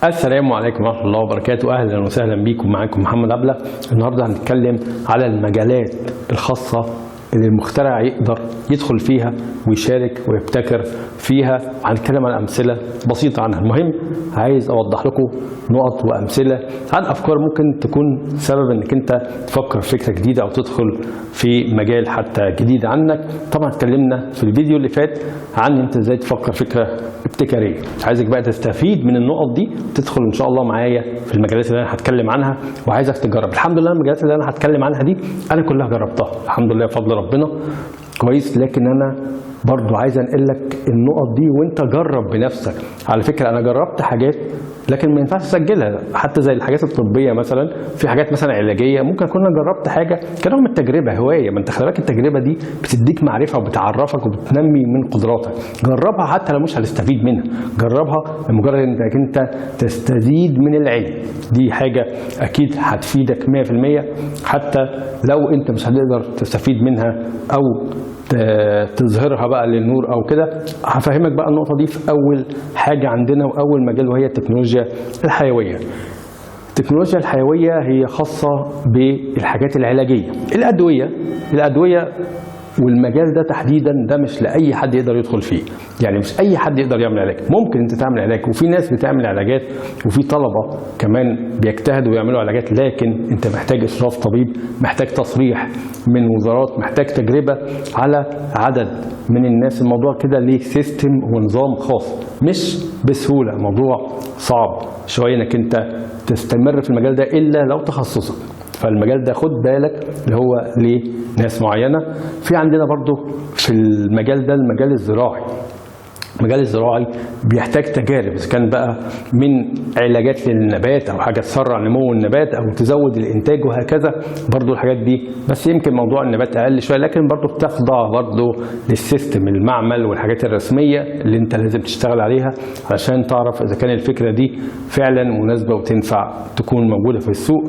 السلام عليكم ورحمة الله وبركاته. أهلا وسهلا بيكم، معاكم محمد عبلة. النهاردة هنتكلم على المجالات الخاصة اللي المخترع يقدر يدخل فيها ويشارك ويبتكر فيها. هنتكلم على أمثلة بسيطة عنها. المهم عايز أوضح لكم نقط وأمثلة عن أفكار ممكن تكون سبب إنك أنت تفكر في فكرة جديدة أو تدخل في مجال حتى جديد عنك. طبعا اتكلمنا في الفيديو اللي فات عن أنت إزاي تفكر فكرة ابتكارية. عايزك بقى تستفيد من النقط دي، تدخل إن شاء الله معايا في المجالات اللي أنا هتكلم عنها، وعايزك تجرب. الحمد لله المجالات اللي أنا هتكلم عنها دي أنا كلها جربتها الحمد لله بفضل ربنا كويس، لكن أنا برضو عايز انقل لك النقط دي وانت جرب بنفسك. على فكرة انا جربت حاجات لكن ما ينفعش اسجلها، حتى زي الحاجات الطبية مثلا، في حاجات مثلا علاجية ممكن اكون انا جربت حاجة كنوع من التجربة، هواية. ما انت خلي بالك التجربة دي بتديك معرفة وبتعرفك وبتنمي من قدراتك. جربها حتى لو مش هتستفيد منها، جربها لمجرد انك انت تستزيد من العلم. دي حاجة اكيد هتفيدك 100% حتى لو انت مش هتقدر تستفيد منها او تظهرها بقى للنور او كده. هفهمك بقى النقطة دي في اول حاجة عندنا واول مجال، وهي التكنولوجيا الحيوية. التكنولوجيا الحيوية هي خاصة بالحاجات العلاجية، الأدوية والمجال ده تحديدا ده مش لأي حد يقدر يدخل فيه، يعني مش أي حد يقدر يعمل علاج. ممكن أنت تعمل علاج، وفي ناس بتعمل علاجات، وفي طلبة كمان بيجتهدوا ويعملوا علاجات، لكن أنت محتاج إشراف طبيب، محتاج تصريح من وزارات، محتاج تجربة على عدد من الناس. الموضوع كده ليه system ونظام خاص، مش بسهولة. موضوع صعب شوية إنك أنت تستمر في المجال ده إلا لو تخصصك. فالمجال ده خد بالك اللي هو لناس معينة. في عندنا برضو في المجال ده المجال الزراعي. المجال الزراعي بيحتاج تجارب، إذا كان بقى من علاجات للنبات أو حاجة تسرع نمو النبات أو تزود الإنتاج وهكذا. برضو الحاجات دي، بس يمكن موضوع النبات أقل شوية، لكن برضو بتخضع برضو لل system المعمل والحاجات الرسمية اللي أنت لازم تشتغل عليها علشان تعرف إذا كان الفكرة دي فعلا مناسبة وتنفع تكون موجودة في السوق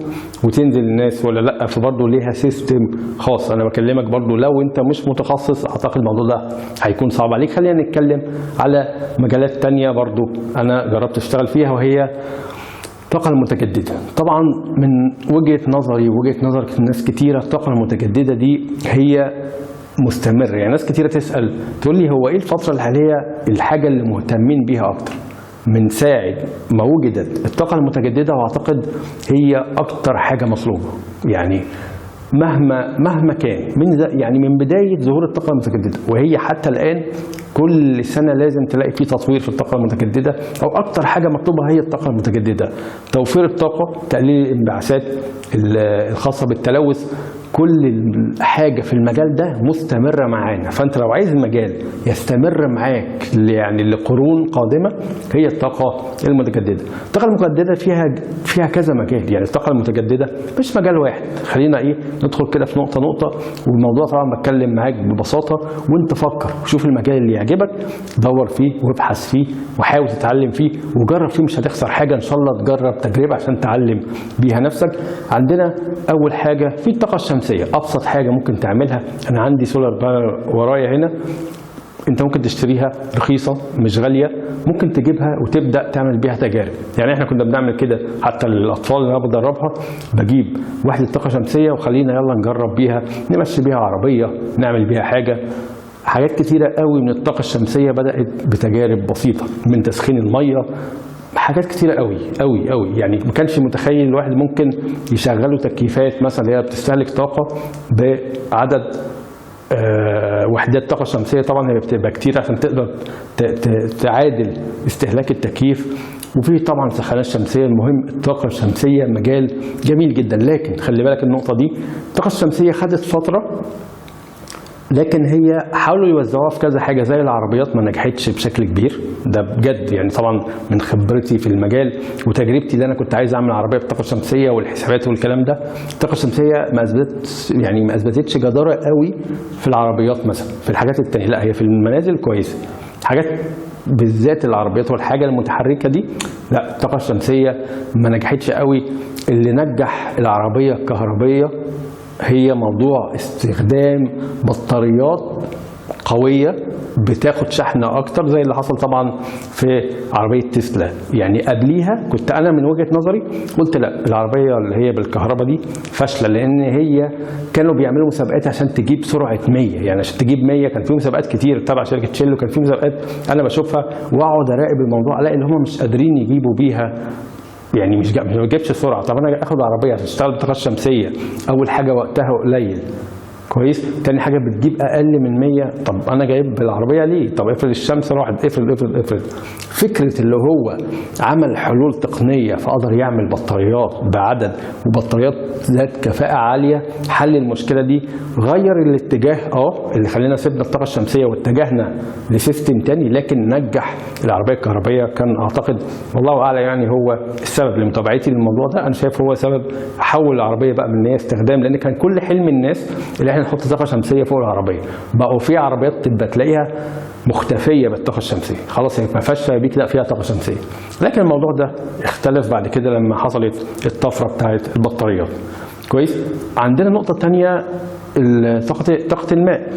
وتنزل الناس ولا لأ. فبرضو ليها system خاص. أنا بكلمك برضو لو أنت مش متخصص أعتقد الموضوع ده هيكون صعب عليك. خلينا نتكلم على مجالات تانية برضو أنا جربت أشتغل فيها، وهي الطاقة المتجددة. طبعا من وجهة نظري ووجهة نظر ناس كتيرة، الطاقة المتجددة دي هي مستمرة. يعني ناس كتيرة تسأل تقول لي هو إيه الفترة الحالية الحاجة اللي مهتمين بيها أكتر؟ من ساعة ما وجدت الطاقة المتجددة، وأعتقد هي أكتر حاجة مطلوبة. يعني مهما كان من يعني من بداية ظهور الطاقة المتجددة وهي حتى الآن كل سنة لازم تلاقي فيه تطوير في الطاقة المتجددة، أو أكتر حاجة مطلوبة هي الطاقة المتجددة. توفير الطاقة، تقليل الانبعاثات الخاصة بالتلوث، كل حاجة في المجال ده مستمرة معانا. فأنت لو عايز المجال يستمر معاك يعني لقرون قادمة، هي الطاقة المتجددة. الطاقة المتجددة فيها كذا مجال، يعني الطاقة المتجددة مش مجال واحد. خلينا ندخل كده في نقطة نقطة، والموضوع طبعا بتكلم معاك ببساطة، وانت فكر وشوف المجال اللي يعجبك، دور فيه وابحث فيه وحاول تتعلم فيه وجرب فيه، مش هتخسر حاجة إن شاء الله. تجرب تجربة عشان تعلم بيها نفسك. عندنا أول حاجة في الطاقة الشمسية، أبسط حاجة ممكن تعملها. أنا عندي solar panel ورايا هنا، أنت ممكن تشتريها رخيصة مش غالية، ممكن تجيبها وتبدأ تعمل بيها تجارب. يعني إحنا كنا بنعمل كده حتى للأطفال اللي أنا بدربها، بجيب وحدة طاقة شمسية وخلينا يلا نجرب بيها، نمشي بيها عربية، نعمل بيها حاجة. حاجات كتيرة قوي من الطاقة الشمسية بدأت بتجارب بسيطة، من تسخين المية، حاجات كتيرة قوي قوي قوي. يعني ما كانش متخيل الواحد ممكن يشغلوا تكييفات مثلا اللي هي بتستهلك طاقة بعدد وحدات طاقة شمسية. طبعا هي بتبقى كتير عشان تقدر تعادل استهلاك التكييف. وفي طبعا سخانات شمسية. المهم الطاقة الشمسية مجال جميل جدا، لكن خلي بالك النقطة دي، الطاقة الشمسية خدت فترة، لكن هي حاولوا يوزعوها في كذا حاجة زي العربيات، ما نجحتش بشكل كبير. ده بجد يعني طبعا من خبرتي في المجال وتجربتي اللي انا كنت عايز اعمل عربية بالطاقة الشمسية والحسابات والكلام ده، الطاقة الشمسية ما اثبتتش، يعني ما اثبتتش جداره قوي في العربيات مثلا. في الحاجات التانية لا، هي في المنازل كويسة، حاجات بالذات العربيات والحاجة المتحركة دي لا، الطاقة الشمسية ما نجحتش قوي. اللي نجح العربية الكهربيه هي موضوع استخدام بطاريات قوية بتاخد شحن اكتر، زي اللي حصل طبعا في عربية تسلا. يعني قبليها كنت انا من وجهه نظري قلت لا، العربية اللي هي بالكهرباء دي فاشلة، لان هي كانوا بيعملوا مسابقات عشان تجيب سرعة 100، يعني عشان تجيب 100 كان في مسابقات كتير تبع شركة شيل، وكان في مسابقات انا بشوفها واقعد اراقب الموضوع، الاقي ان هم مش قادرين يجيبوا بيها، يعني مش ما بتجيبش سرعة. طب انا اخد عربية عشان تشتغل بالطاقة الشمسية، اول حاجة وقتها قليل كويس، تاني حاجة بتجيب اقل من 100، طب انا جايب بالعربية ليه؟ طب افرض الشمس راحت، افرض افرض افرض. فكرة اللي هو عمل حلول تقنية فقدر يعمل بطاريات بعدد وبطاريات ذات كفاءة عالية، حل المشكلة دي، غير الاتجاه اللي خلينا سيبنا الطاقة الشمسية واتجهنا ل system تاني، لكن نجح العربية الكهربائية. كان اعتقد والله اعلم يعني هو السبب لمتابعتي للموضوع ده، انا شايف هو سبب حول العربية بقى من ان هي استخدام، لان كان كل حلم الناس اللي احنا نحط طاقة شمسية فوق العربية، بقوا في عربيات تبقى تلاقيها مختفيه بالطاقة الشمسية، خلاص هي ما فيهاش شبابيك، لا فيها طاقة شمسية. لكن الموضوع ده اختلف بعد كده لما حصلت الطفرة بتاعت البطاريات. كويس. عندنا نقطة ثانية، طاقة الماء،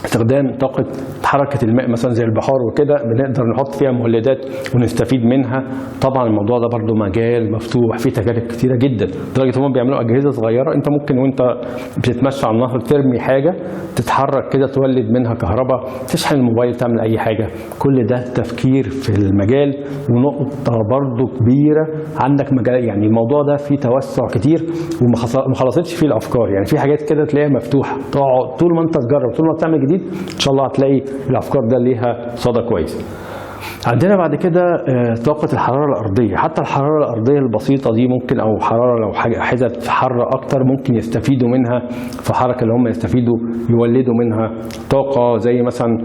استخدام طاقة حركة الماء مثلا زي البحار وكده، بنقدر نحط فيها مولدات ونستفيد منها. طبعا الموضوع ده برضو مجال مفتوح فيه تجارب كتيرة جدا، لدرجة هم بيعملوا أجهزة صغيرة انت ممكن وانت بتتمشى على النهر ترمي حاجة تتحرك كده تولد منها كهرباء، تشحن الموبايل، تعمل أي حاجة. كل ده تفكير في المجال، ونقطة برضو كبيرة عندك مجال، يعني الموضوع ده فيه توسع كتير وما خلصتش فيه الأفكار، يعني في حاجات كده تلاقيها مفتوحة، تقعد طول ما انت تجرب طول ما بتعمل جديد ان شاء الله هتلاقي الافكار ده ليها صدى كويس. عندنا بعد كده طاقة الحرارة الأرضية، حتى الحرارة الأرضية البسيطة دي ممكن، أو حرارة لو حاجة حتت حر أكتر ممكن يستفيدوا منها في حركة اللي هم يستفيدوا يولدوا منها طاقة، زي مثلا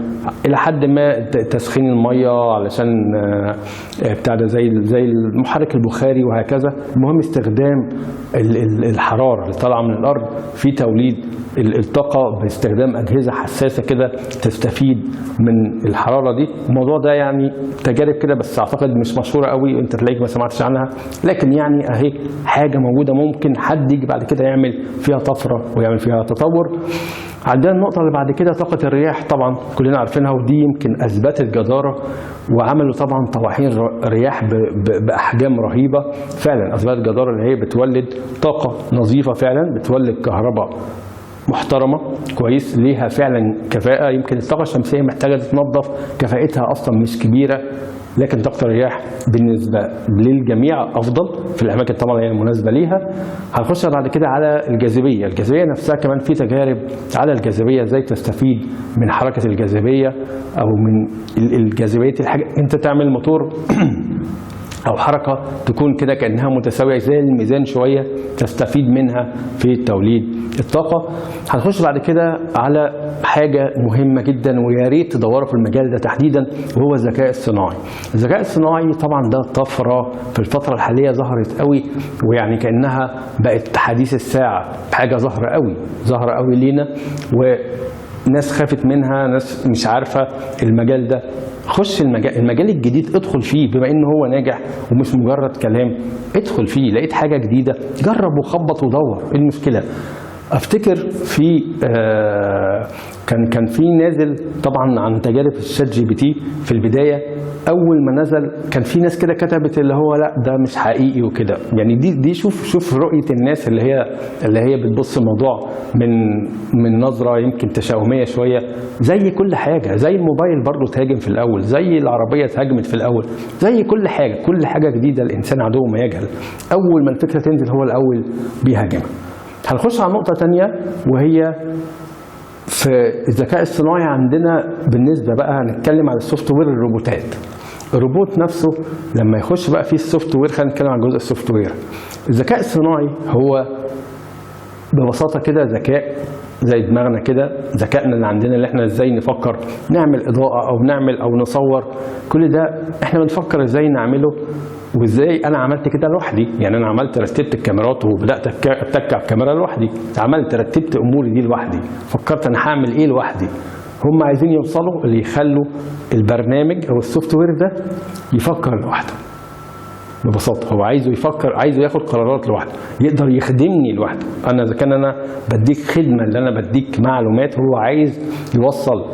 إلى حد ما تسخين المية علشان بتاع ده، زي المحرك البخاري وهكذا. المهم استخدام الحرارة اللي طالعة من الأرض في توليد الطاقة باستخدام أجهزة حساسة كده تستفيد من الحرارة دي. الموضوع ده يعني تجارب كده بس اعتقد مش مشهورة قوي، انت تلاقيك ما سمعتش عنها، لكن يعني اهي حاجة موجودة ممكن حد يجي بعد كده يعمل فيها طفرة ويعمل فيها تطور. عندنا النقطة اللي بعد كده طاقة الرياح، طبعا كلنا عارفينها، ودي يمكن اثبتت جداره، وعملوا طبعا طواحين رياح باحجام رهيبة، فعلا اثبتت جداره اللي هي بتولد طاقة نظيفة، فعلا بتولد كهرباء محترمه كويس، ليها فعلا كفاءة. يمكن الطاقة الشمسية محتاجه تتنظف، كفاءتها اصلا مش كبيرة، لكن طاقة الرياح بالنسبة للجميع افضل في الاماكن طبعا هي المناسبة ليها. هنخش بعد كده على الجاذبية، الجاذبية نفسها كمان في تجارب على الجاذبية، ازاي تستفيد من حركة الجاذبية او من الجاذبية الحاجة، انت تعمل موتور او حركة تكون كده كانها متساوية زي الميزان شوية، تستفيد منها في توليد الطاقة. هنخش بعد كده على حاجة مهمة جدا ويا ريت تدوروا في المجال ده تحديدا، وهو الذكاء الصناعي. الذكاء الصناعي طبعا ده طفرة في الفترة الحالية ظهرت قوي، ويعني كانها بقت حديث الساعة، حاجة ظاهره قوي، ظاهره قوي لينا، وناس خافت منها، ناس مش عارفه المجال ده. خش المجال الجديد، ادخل فيه بما ان هو ناجح ومش مجرد كلام، ادخل فيه. لقيت حاجة جديدة جرب وخبط ودور، ايه المشكلة؟ افتكر في كان في نازل طبعا عن تجارب ال ChatGPT في البداية، اول ما نزل كان في ناس كده كتبت اللي هو لا ده مش حقيقي وكده، يعني دي شوف رؤية الناس اللي هي بتبص الموضوع من نظره يمكن تشاؤميه شوية. زي كل حاجة، زي الموبايل برضه تهاجم في الاول، زي العربية اتهاجمت في الاول، زي كل حاجة، كل حاجة جديدة الانسان عدو ما يجهل، اول ما الفكرة تنزل هو الاول بيهاجمها. هنخش على نقطة تانية وهي في الذكاء الصناعي. عندنا بالنسبة بقى هنتكلم على ال software، الروبوتات. الروبوت نفسه لما يخش بقى فيه ال software، خلينا نتكلم عن جزء ال software. الذكاء الصناعي هو ببساطة كده ذكاء زي دماغنا كده، ذكائنا اللي عندنا اللي احنا ازاي نفكر نعمل إضاءة أو نعمل أو نصور، كل ده احنا بنفكر ازاي نعمله، وازاي انا عملت كده لوحدي. يعني انا عملت رتبت الكاميرات وبدات اتك على الكاميرا لوحدي، عملت رتبت اموري دي لوحدي، فكرت انا هعمل ايه لوحدي. هم عايزين يوصلوا اللي يخلوا البرنامج او ال software ده يفكر لوحده. ببساطة هو عايزه يفكر، عايزه ياخد قرارات لوحده، يقدر يخدمني لوحده. انا اذا كان انا بديك خدمة، اللي انا بديك معلومات، هو عايز يوصل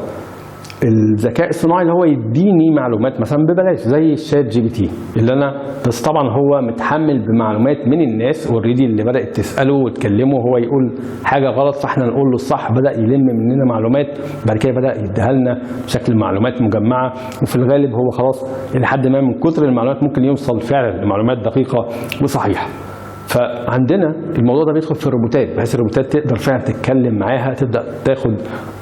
الذكاء الصناعي اللي هو يديني معلومات مثلا ببلاش زي ال ChatGPT اللي انا، بس طبعا هو متحمل بمعلومات من الناس already اللي بدات تساله وتكلمه، هو يقول حاجة غلط فاحنا نقول له الصح، بدا يلم مننا معلومات، بعد كده بدا يديها لنا بشكل معلومات مجمعة، وفي الغالب هو خلاص الى حد ما من كتر المعلومات ممكن يوصل فعلا لمعلومات دقيقة وصحيحه. فعندنا الموضوع ده بيدخل في الروبوتات، بحيث الروبوتات تقدر فعلا تتكلم معاها، تبدا تاخد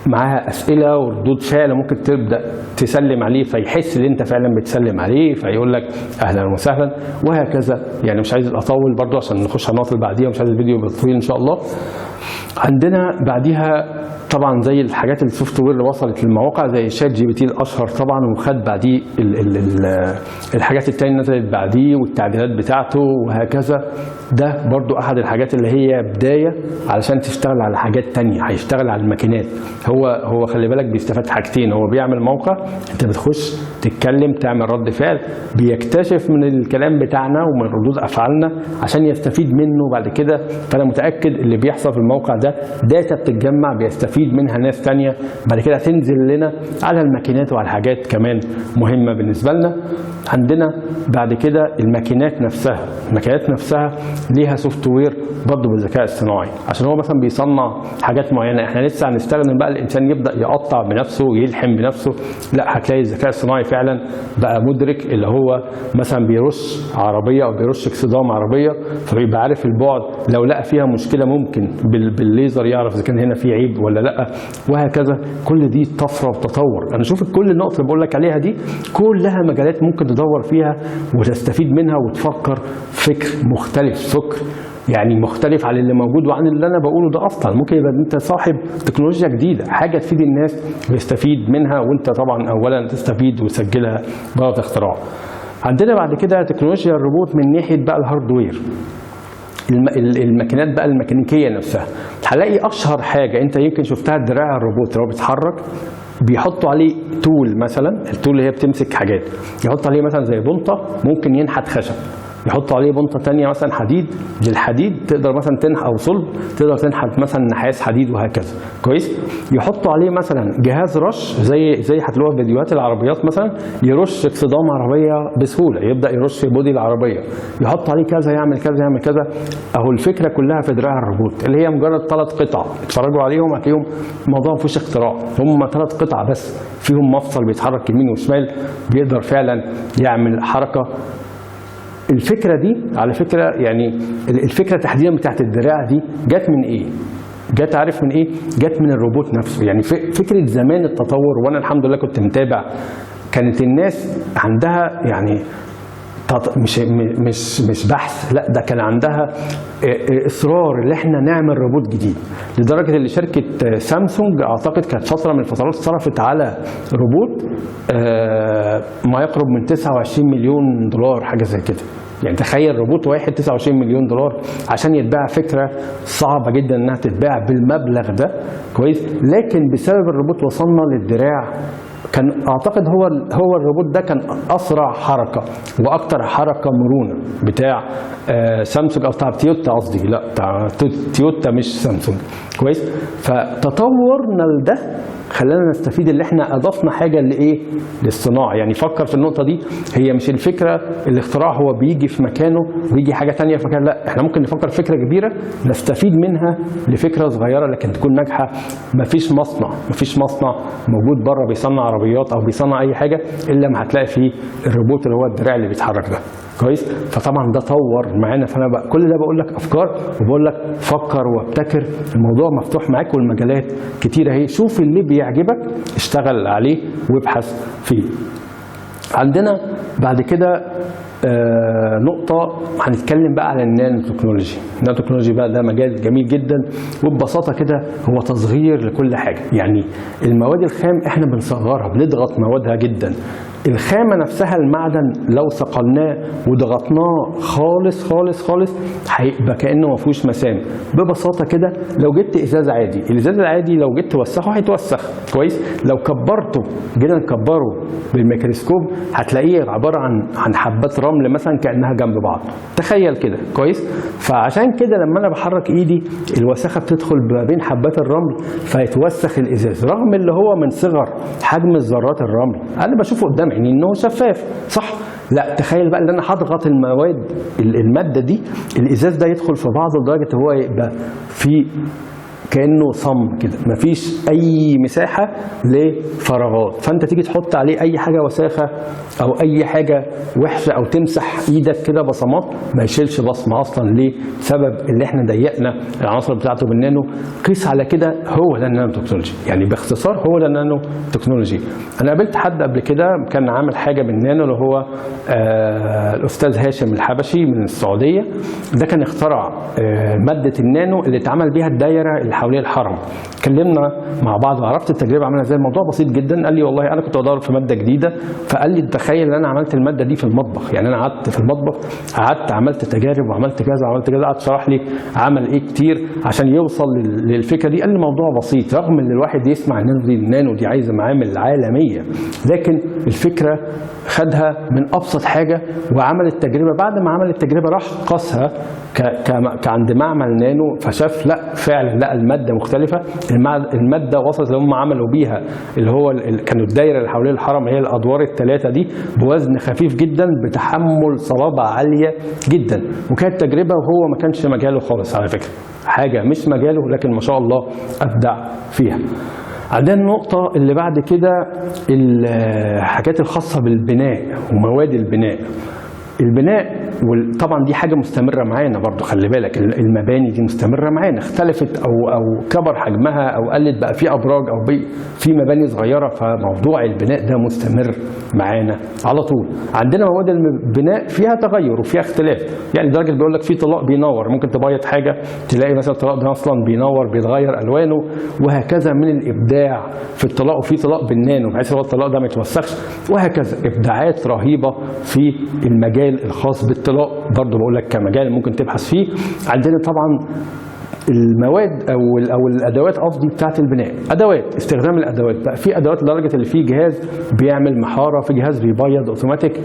معاها اسئلة وردود فعل، ممكن تبدا تسلم عليه فيحس ان انت فعلا بتسلم عليه فيقول لك اهلا وسهلا وهكذا. يعني مش عايز اطول برضو عشان نخش على النقطة اللي بعديها، مش عايز الفيديو يبقى طويل ان شاء الله. عندنا بعديها طبعا زي الحاجات ال software اللي وصلت للمواقع زي ChatGPT الاشهر طبعا، وخد بعديه ال ال ال الحاجات التانية نزلت بعديه والتعديلات بتاعته وهكذا. ده برضو احد الحاجات اللي هي بداية علشان تشتغل على حاجات تانية، هيشتغل على الماكينات. هو خلي بالك بيستفاد حاجتين، هو بيعمل موقع انت بتخش تتكلم تعمل رد فعل، بيكتشف من الكلام بتاعنا ومن ردود افعالنا عشان يستفيد منه بعد كده. فانا متاكد اللي بيحصل في الموقع ده data بتتجمع بيستفيد منها ناس تانية بعد كده تنزل لنا على الماكينات وعلى حاجات كمان مهمة بالنسبة لنا. عندنا بعد كده الماكينات نفسها، الماكينات نفسها ليها software برضه بالذكاء الصناعي، عشان هو مثلا بيصنع حاجات معينة، احنا لسه هنستخدم بقى الانسان يبدا يقطع بنفسه ويلحم بنفسه، لا هتلاقي الذكاء الصناعي فعلا بقى مدرك اللي هو مثلا بيرش عربية او بيرش اكسدام عربية، فبيبقى عارف البعد، لو لقى فيها مشكلة ممكن بالليزر يعرف اذا كان هنا في عيب ولا لا وهكذا. كل دي طفرة وتطور. انا شوف كل النقط اللي بقول لك عليها دي كلها مجالات ممكن تدور فيها وتستفيد منها وتفكر فكر مختلف، فكر يعني مختلف عن اللي موجود وعن اللي انا بقوله ده اصلا. ممكن يبقى انت صاحب تكنولوجيا جديدة، حاجة تفيد الناس ويستفيد منها، وانت طبعا اولا تستفيد وتسجلها براءة اختراع. عندنا بعد كده تكنولوجيا الروبوت من ناحية بقى ال hardware، الماكينات بقى الميكانيكية نفسها. هلاقي اشهر حاجة انت يمكن شفتها الدراع الروبوت اللي هو بيتحرك، بيحطوا عليه tool مثلا، ال tool اللي هي بتمسك حاجات، يحط عليه مثلا زي بنطه ممكن ينحت خشب، يحطوا عليه بنطه ثانية مثلا حديد، للحديد تقدر مثلا تنحت، او صلب تقدر تنحت مثلا نحاس حديد وهكذا. كويس. يحطوا عليه مثلا جهاز رش زي هتلاقوها في فيديوهات العربيات مثلا، يرش اكسدام عربية بسهولة، يبدا يرش body العربية، يحط عليه كذا، يعمل كذا، يعمل كذا. اهو الفكرة كلها في دراع الروبوت اللي هي مجرد 3 قطع، اتفرجوا عليهم هتلاقيهم الموضوع ما فيهوش اختراع، هم 3 قطع بس فيهم مفصل بيتحرك يمين وشمال، بيقدر فعلا يعمل حركة. الفكرة دي على فكرة يعني الفكرة تحديدا بتاعت الدراع دي جت من ايه؟ جت عارف من ايه؟ جت من الروبوت نفسه. يعني فكرة زمان التطور، وانا الحمد لله كنت متابع، كانت الناس عندها يعني مش مش مش بحث، لا ده كان عندها اصرار ان احنا نعمل روبوت جديد، لدرجة ان شركة سامسونج اعتقد كانت فترة من الفترات صرفت على روبوت ما يقرب من 29 مليون دولار، حاجة زي كده. يعني تخيل روبوت واحد 29 مليون دولار عشان يتباع، فكرة صعبة جدا انها تتباع بالمبلغ ده. كويس. لكن بسبب الروبوت وصلنا للدراع، كان اعتقد هو الروبوت ده كان اسرع حركة واكتر حركة مرونة بتاع سامسونج او بتاع تويوتا، قصدي لا بتاع تويوتا مش سامسونج. كويس. فتطورنا لده خلانا نستفيد اللي احنا اضفنا حاجة لايه؟ للصناعة. يعني فكر في النقطة دي، هي مش الفكرة الاختراع هو بيجي في مكانه ويجي حاجة ثانية في مكانه، لا احنا ممكن نفكر فكرة كبيرة نستفيد منها لفكرة صغيرة لكن تكون ناجحة. مفيش مصنع، مفيش مصنع موجود بره بيصنع عربيات او بيصنع اي حاجة الا ما هتلاقي فيه الروبوت اللي هو الدراع اللي بيتحرك ده. كويس. فطبعا ده طور معانا. فانا بقى كل ده بقول لك افكار وبقول لك فكر وابتكر، الموضوع مفتوح معاك والمجالات كتيرة اهي، شوف اللي بيعجبك اشتغل عليه وابحث فيه. عندنا بعد كده نقطة هنتكلم بقى على النانو تكنولوجي. النانو تكنولوجي بقى ده مجال جميل جدا، وببساطة كده هو تصغير لكل حاجة. يعني المواد الخام احنا بنصغرها، بنضغط موادها جدا. الخامة نفسها المعدن لو صقلناه وضغطناه خالص خالص خالص هيبقى كانه ما فيهوش مسام. ببساطة كده لو جبت ازاز عادي، الازاز العادي لو جيت توسخه هيتوسخ، كويس؟ لو كبرته، جينا نكبره بالميكروسكوب هتلاقيه عبارة عن حبات رمل مثلا كانها جنب بعض، تخيل كده، كويس؟ فعشان كده لما انا بحرك ايدي الوساخه بتدخل ما بين حبات الرمل فيتوسخ الازاز، رغم اللي هو من صغر حجم الذرات الرمل انا بشوفه قدام عيني انه شفاف، صح؟ لا، تخيل بقى ان انا هضغط المواد المادة دي، الازاز ده يدخل في بعضه لدرجة هو يبقى في كانه صم كده، مفيش اي مساحة لفراغات، فانت تيجي تحط عليه اي حاجة وساخة او اي حاجة وحشة او تمسح ايدك كده بصمات ما يشيلش بصمة اصلا. ليه؟ بسبب اللي احنا ضيقنا العناصر بتاعته بالنانو. قيس على كده، هو ده النانو تكنولوجي، يعني باختصار هو ده النانو تكنولوجي. انا قابلت حد قبل كده كان عامل حاجة بالنانو، اللي هو الاستاذ هاشم الحبشي من السعودية. ده كان اخترع مادة النانو اللي اتعمل بيها الدايرة اللي حوالين الحرم. اتكلمنا مع بعض وعرفت التجربة عامله ازاي. الموضوع بسيط جدا. قال لي والله انا كنت بدور في مادة جديدة، فقال لي تخيل ان انا عملت المادة دي في المطبخ، يعني انا قعدت في المطبخ، قعدت عملت تجارب وعملت كذا وعملت كذا، قعد شرح لي عمل ايه كتير عشان يوصل للفكرة دي. قال لي الموضوع بسيط، رغم ان الواحد يسمع النانو دي، النانو دي عايزه معامل عالمية، لكن الفكرة خدها من ابسط حاجة وعمل التجربة. بعد ما عمل التجربة راح قاسها كعند معمل نانو، فشاف لا فعلا لقى المادة مختلفة، المادة وصلت اللي هم عملوا بيها اللي هو كانوا الدايرة اللي حوالين الحرم هي الادوار الثلاثة دي بوزن خفيف جدا بتحمل صلابة عالية جدا. وكانت تجربه وهو ما كانش مجاله خالص على فكرة، حاجة مش مجاله، لكن ما شاء الله ابدع فيها. عندنا النقطة اللي بعد كده الحاجات الخاصة بالبناء ومواد البناء. البناء طبعا دي حاجة مستمرة معانا برضو، خلي بالك المباني دي مستمرة معانا، اختلفت أو كبر حجمها أو قلت، بقى في أبراج أو في مباني صغيرة، فموضوع البناء ده مستمر معانا على طول. عندنا مواد البناء فيها تغير وفيها اختلاف، يعني لدرجة بيقول لك في طلاء بينور، ممكن تبيض حاجة تلاقي مثلا الطلاء ده أصلا بينور، بيتغير ألوانه، وهكذا من الإبداع في الطلاء. وفي طلاء بالنانو بحيث هو الطلاء ده ما يتوسخش، وهكذا. إبداعات رهيبة في المجال الخاص بالطلاء، برضه بقول لك كمجال ممكن تبحث فيه. عندنا طبعا المواد او الادوات قصدي بتاعت البناء، ادوات استخدام الادوات بقى، في ادوات لدرجة اللي في جهاز بيعمل محاره، في جهاز بيبيض اوتوماتيك،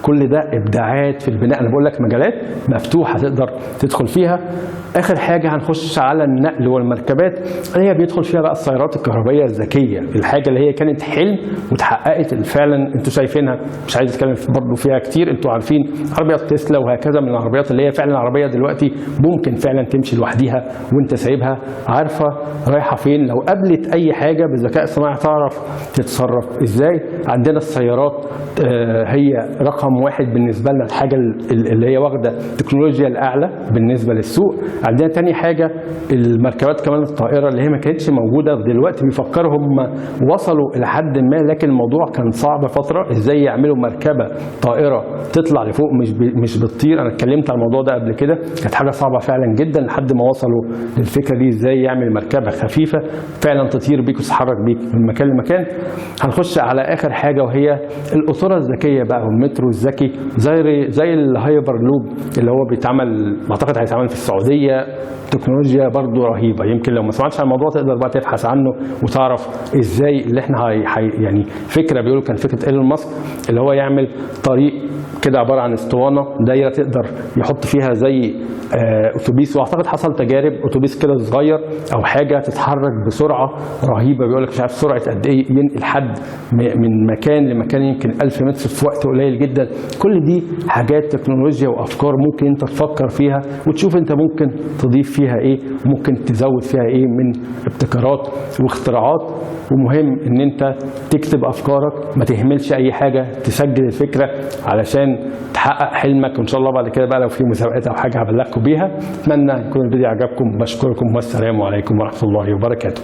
كل ده ابداعات في البناء. انا بقول لك مجالات مفتوحة تقدر تدخل فيها. اخر حاجة هنخش على النقل والمركبات، اللي هي بيدخل فيها بقى السيارات الكهربائية الذكية، الحاجة اللي هي كانت حلم واتحققت فعلا، انتوا شايفينها، مش عايز اتكلم برضه فيها كتير، انتوا عارفين عربيات تسلا وهكذا من العربيات اللي هي فعلا العربية دلوقتي ممكن فعلا تمشي لوحديها وانت سايبها، عارفه رايحة فين، لو قابلت اي حاجة بالذكاء الصناعي تعرف تتصرف ازاي. عندنا السيارات هي رقم واحد بالنسبة لنا، الحاجة اللي هي واخده التكنولوجيا الاعلى بالنسبة للسوق. عندنا تاني حاجة المركبات كمان الطائرة اللي هي ما كانتش موجودة، دلوقتي بيفكروا هم وصلوا الى حد ما، لكن الموضوع كان صعب فترة ازاي يعملوا مركبة طائره تطلع لفوق مش بتطير. انا اتكلمت على الموضوع ده قبل كده، كانت حاجة صعبة فعلا جدا لحد ما وصلوا للفكرة دي، ازاي يعمل مركبة خفيفة فعلا تطير بيك وتتحرك بيك من مكان لمكان. هنخش على اخر حاجة وهي القطوره الذكية بقى والمترو الذكي، زي الهايبر لوب اللي هو بيتعمل، اعتقد هيتعمل في السعودية. تكنولوجيا برضو رهيبة، يمكن لو ما سمعتش عن الموضوع تقدر بقى تبحث عنه وتعرف ازاي اللي احنا يعني فكرة بيقولوا كان فكرة ايلون ماسك اللي هو يعمل طريق كده عبارة عن اسطوانة دايرة تقدر يحط فيها زي اتوبيس، واعتقد حصل تجارب اتوبيس كده صغير او حاجة تتحرك بسرعة رهيبة، بيقول لك مش عارف سرعة قد ايه، ينقل حد من مكان لمكان يمكن 1000 متر في وقت قليل جدا. كل دي حاجات تكنولوجيا وافكار ممكن انت تفكر فيها وتشوف انت ممكن تضيف فيها ايه، ممكن تزود فيها ايه من ابتكارات واختراعات. ومهم ان انت تكتب افكارك، ما تهملش اي حاجة، تسجل الفكرة علشان تحقق حلمك. وان شاء الله بعد كده بقى لو في مسابقات او حاجة هبلغكم بيها. اتمنى يكون الفيديو عجبكم، بشكركم والسلام عليكم ورحمة الله وبركاته.